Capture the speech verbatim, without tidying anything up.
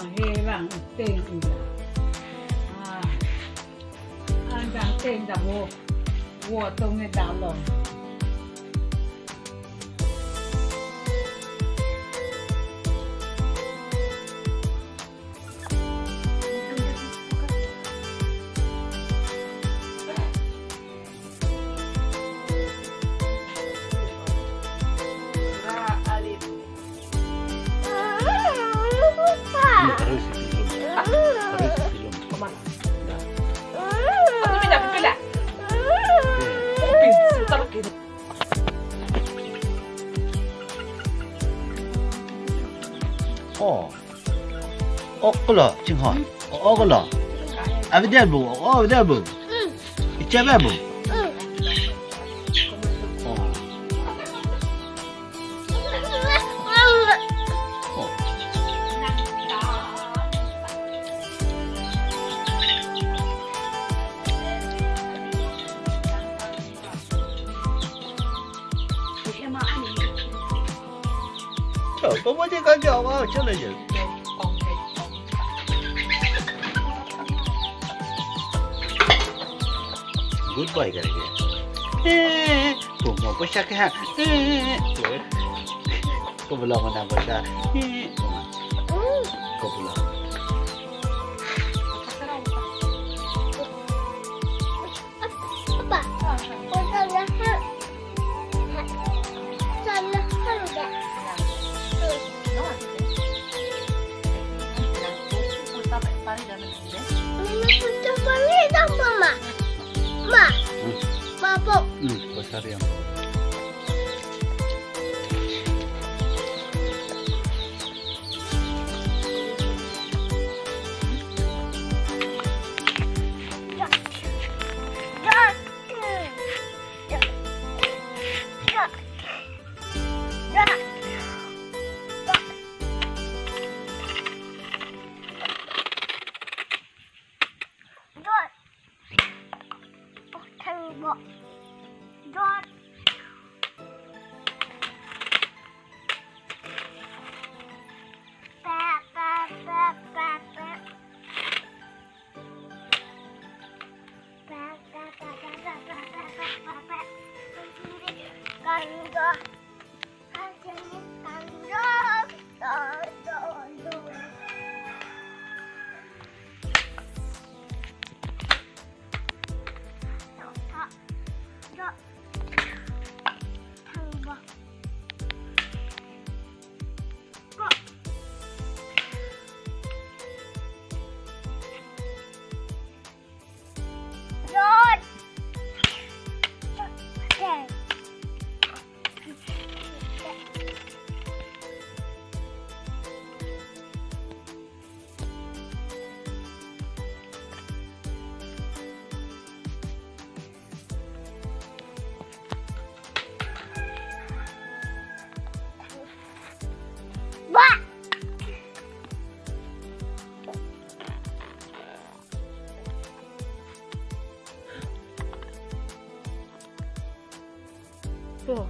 He bang teng ula. Ah. An bang teng da wo. Wo tong e da long. Oh. Ok ko lo, chinghon. O, ok ko lo. Avedetpo, o, avedetpo. Ichebetpo. O. O. Cho, ko mo di ka kya wa, cho le je. Good boy kar ke. Eh, ko mo paisa ke ha. Eh, ko belong na paisa. Eh, ko belong. Apa? Ko salah ha-, salah harga. Mama, kita balik dah, Mama. Ma. Hmm. Mabok. Hmm, besar yang. Oh,